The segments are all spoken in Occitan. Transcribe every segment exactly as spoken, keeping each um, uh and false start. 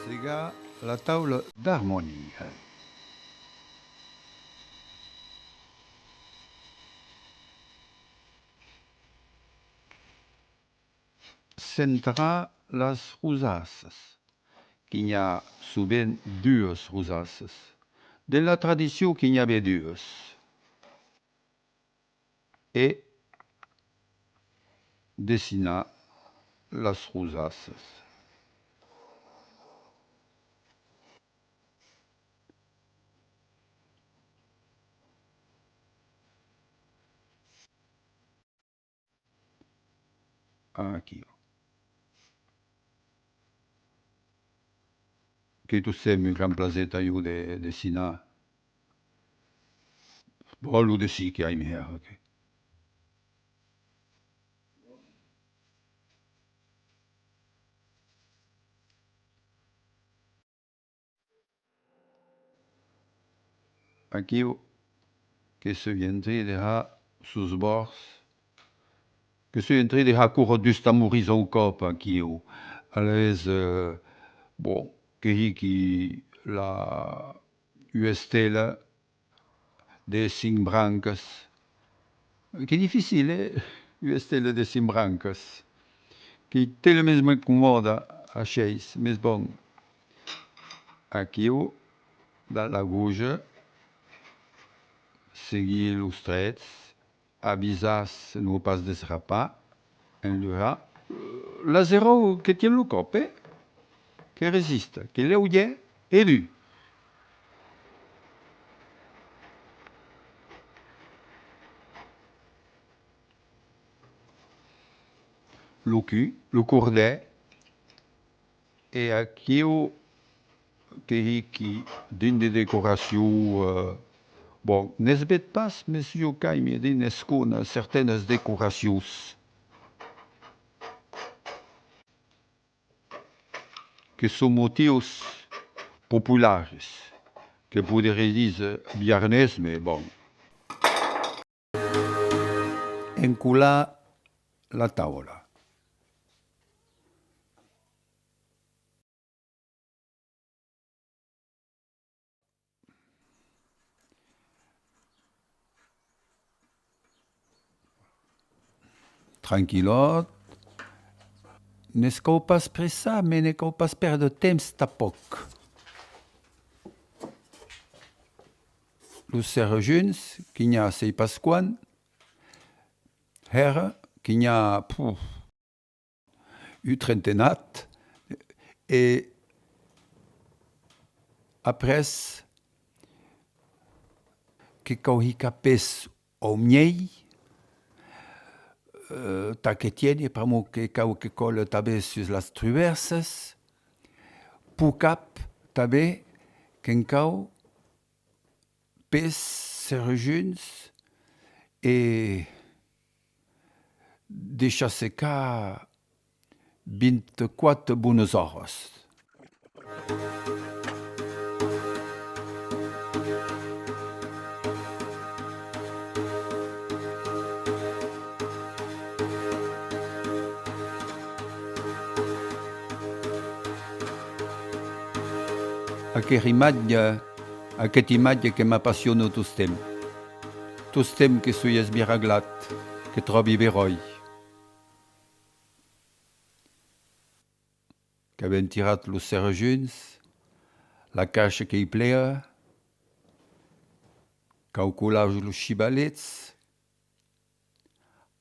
Segar la taula d'armonia. Centrar las rosassas, que n'i a sovent duas rosassas. Dens la tradicion que n'i avè duas. E dessinar las rosassas. Aquiu. Qu'ei tostemps un gran plaser tà jo de dessinar. Bon, lo dessin qu'aimi hèra, que. Aquiu, que soi en trin de har sos bòrds, que soi en trin de har córrer dus tamborins au còp aquiu. Alavetz, eh, bon, que hiqui la, ua estela de cinc brancas. Qu'ei dificil, eh? Ua estela de cinc brancas. Qu'ei talament mei comòda, aishens, mes bon. Aquiu, dab la goja, seguir los trets, avisatz non pas desrapar, enlurar. L'azeròu que tien lo còp, eh? Que resista, que lèu i ei, e du. Lo cul, lo cordèr, e aquiu que hiqui drin de decoracion, eh, bon, ne's ved pas, mes jo qu'aimi drin escóner certanas decoracions. Que son motius popularis, que poderí díser biarnés, mes bon. Encolar la taula. Tranquillòt. Ne's cau pas pressar, mes ne cau pas pèrder temps tanpòc. Los serrejunhs, que n'i a sei pas quant, hèra, que n'i a, puf, un trentenat, e après que cau hicar pès au miei, eh, tà que tiene, pr'amor que cau que còle tanben sus las truvèrsas, peu cap tanben que'n cau pès serrejunhs e deishar secar vint-e-quate bonas òras. Aquera imatge, aqueth imatge que m'apassiona tostemps. Tostemps que soi esmiraglat, que tròbi beròi. Qu'avem tirat los serrejunhs, la caisha qu'ei plea, cau colar los chivalets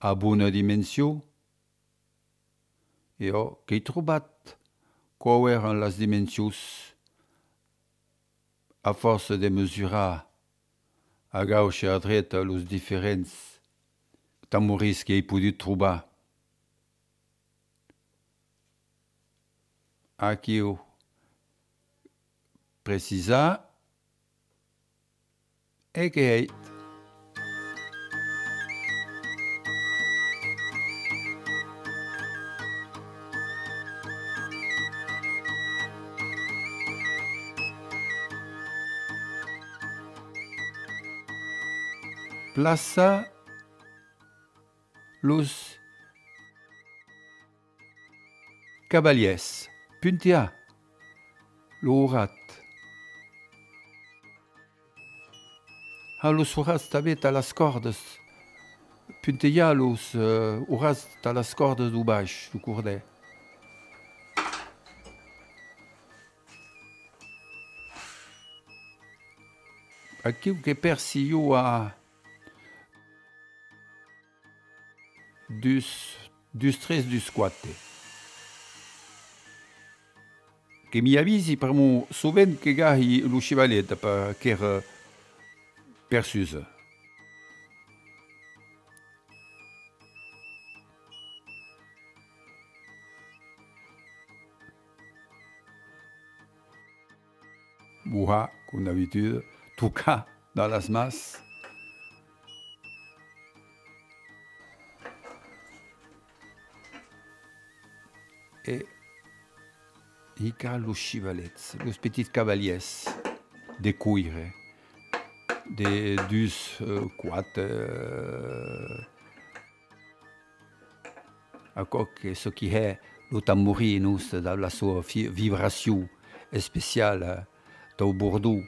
a bona dimension, e òc, qu'èi trobat quau èran las dimensions, a fòrça de mesurar a gaucha e a dreta los diferents tamborins qu'èi podut trobar. Aquiu, precisar, e qu'ei hèit. Plaçar los cavalièrs. Puntear. Lo horat. Har los horats tanben tà las còrdas. Puntejar los, eh, horats tà las còrdas deu baish, deu cordèr. Aquiu que pèrci jo a dus, dus tres, dus quate. Que m'i avisi pr'amor sovent que gahi lo chivalet per aquera persusa. Bohar, com d'abituda, tocar dab las mans. E hicar los chivalets, los petits cavalièrs de coire, de dus, eh, quate, eh, Aquò que çò qui hè lo tamborin, non, dab la soa fi-, vibracion especiala, eh, dau bordon,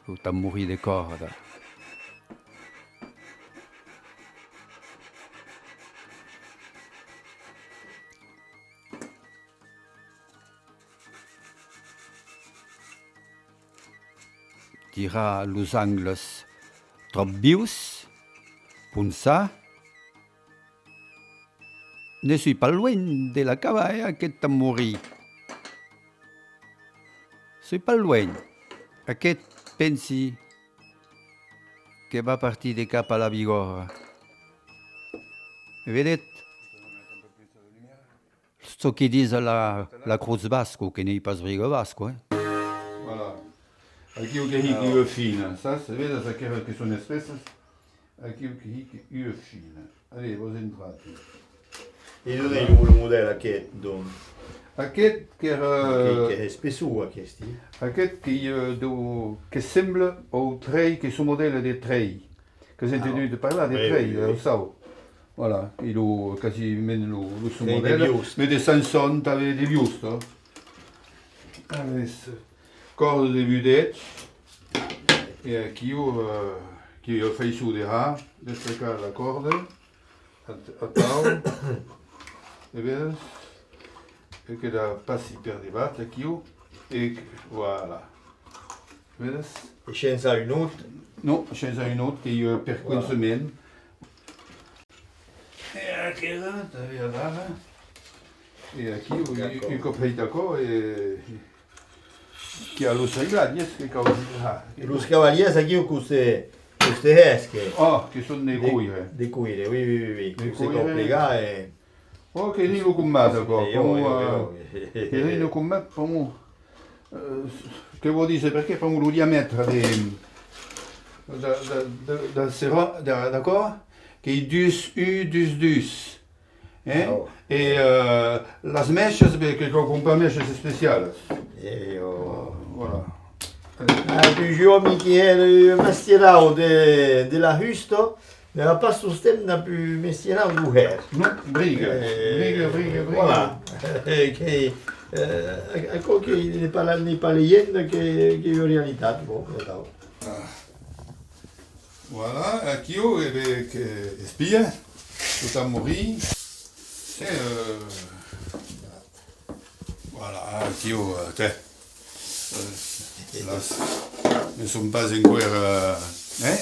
lo tamborin de còrda. Tirar los angles tròp vius, ponçar. Ne soi pas luenh de l'acabar, eh, aqueth tamborin. Soi pas luenh. Aqueth, pensi que va partir de cap a la Bigòrra. E vedetz? Çò qui dis la, la crotz basco, que n'ei pas briga basco, eh? Voilà. Aquiu que hic ua fina, sas? Vedes aqueras que son espessas? Aquiu que hic ua fina. Allez, vos entratz. E d'on ei lo, lo modèl aqueth, donc? Aqueth qu'èra... Que, que espessor, aquesti. Aqueth que, eh, deu, que sembla au trei, que son modèl de trei. Qu'as entendut parlar de trei, oui, oui, oui. Lo sau. Voilà, e lo, quasiment lo, lo son modèl, mais de Samson, tanben de Biusta. Alavetz, còrda de budèth, e aquiu, eh, qui a faiçon de har, destacar la còrda, at-, atau, e ben, e que la passi per devath, aquiu, e que, voilà. Vedes? E shensa un autre? Non, shensa un autre, qu'ei, eh, per començament. E aquera, tanben adara. E aquiu, un, un còp hèit aquò, e qu'i a los reglats, que cau... Los cavalièrs aquiu, coste, coste hèsque. Oh, que son de coire. De coire, oui, oui, oui, oui. De coire. Coste cau plegar e... Oh, que n'ei lo combat, aquò, pr'amor, eh, que n'ei lo combat, pr'amor, eh, que vò díser, perqué? Pr'amor lo diamètre de, de, de, de, de sera-, de, d'aquò, qu'ei dus, un, dus, dus, eh? E, eh, las mèishas, ben, que cau crompar mèishas especialas. Voilà. Ah, tu, jo, mi qui èra un mestierau de, de la husta, n'èra pas tostemps dab un mestierau deu hèr. Non, briga, briga, briga, briga. Voilà. Que, eh, aquò que n'ei pas la, n'ei pas legenda, que, qu'ei ua realitat, bon, atau. Ah. Voilà, aquiu, e ben, que espia, tot a morir. Se, eh, Voilà, aquiu, eh, tè. Eh, las, ne son pas enqüèra, eh?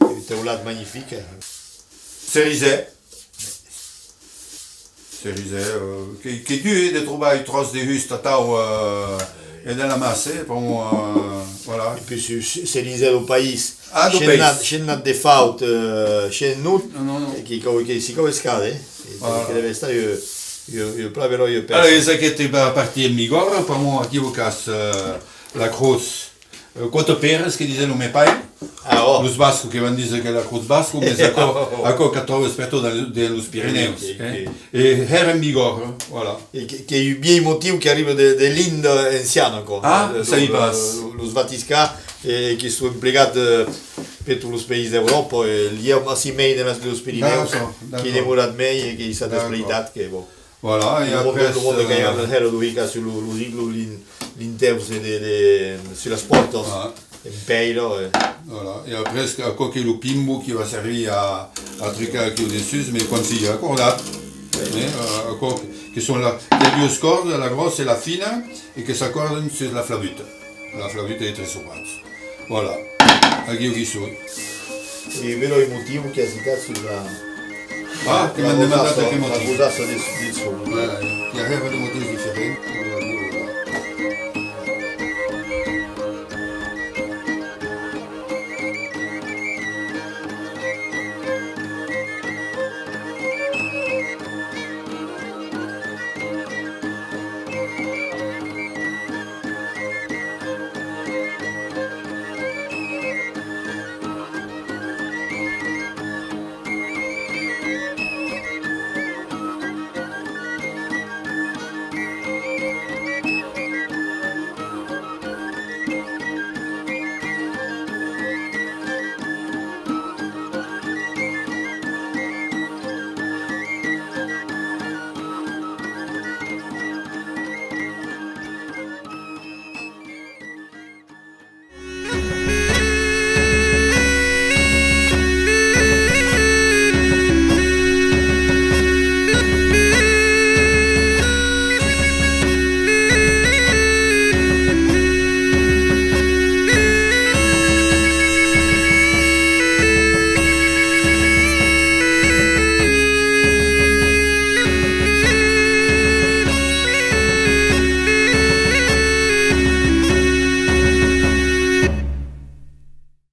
Un teulat magnific, eh? Cerisèr. Cerisèr, eh, que, que dur, eh, de trobar un tròç de husta atau, eh, e de la massa, eh, pr'amor, eh, voilà. E puish, ce, cerisèr deu país. Ah, deu país. Shenat, shenat de faut, eh, shenut, non, non, non. E que cau, que si cau escàder, eh? Voilà. Que deve estar ua, ua, ua plan beròia pèça. Alavetz, aqueth va partir en Bigòrra, pr'amor aquiu qu'as, eh, la crotz, eh, quate peras, que dise lo me pair. Ah, ò. Los bascos que van díser que la crotz basco, mes aquò, aquò qu'at tròbes pertot dens, dens los Pirenèus, eh? E hèra en Bigòrra, voilà. E que, qu'ei un vielh motiu qu'arriba de, de Linda anciana, aquò. Ah, sabi pas. Los vatiscans, e que son emplegats, eh, per tots los país d'Euròpa, e li èm ací mei de las, deus Pirenèus, qui demorat mei e qu'ei sa despleitat, que, bon. Voilà, e après, lo monde que i a, euh, hèra lo hica sus lo, lo, lo, lin-, linteus de, de, de, sus las pòrtas, ah, en pèira, e... Voilà, e après, aquò qu'es lo pimbo qui va servir a, a trucar aquí au dessús, mai quan siga acordat, eh, euh, aquò que, que son la, i a duas còrdas, la gròssa e la fina, e que s'acòrdan sus la flabuta. La flabuta de tres sorats. Voilà. Aquiu qui soi. E belòi motiu qu'as hicat sus la... Ah, que m'an demandat aquel motiu. La gosassa de, de son. Voilà, i a hèra de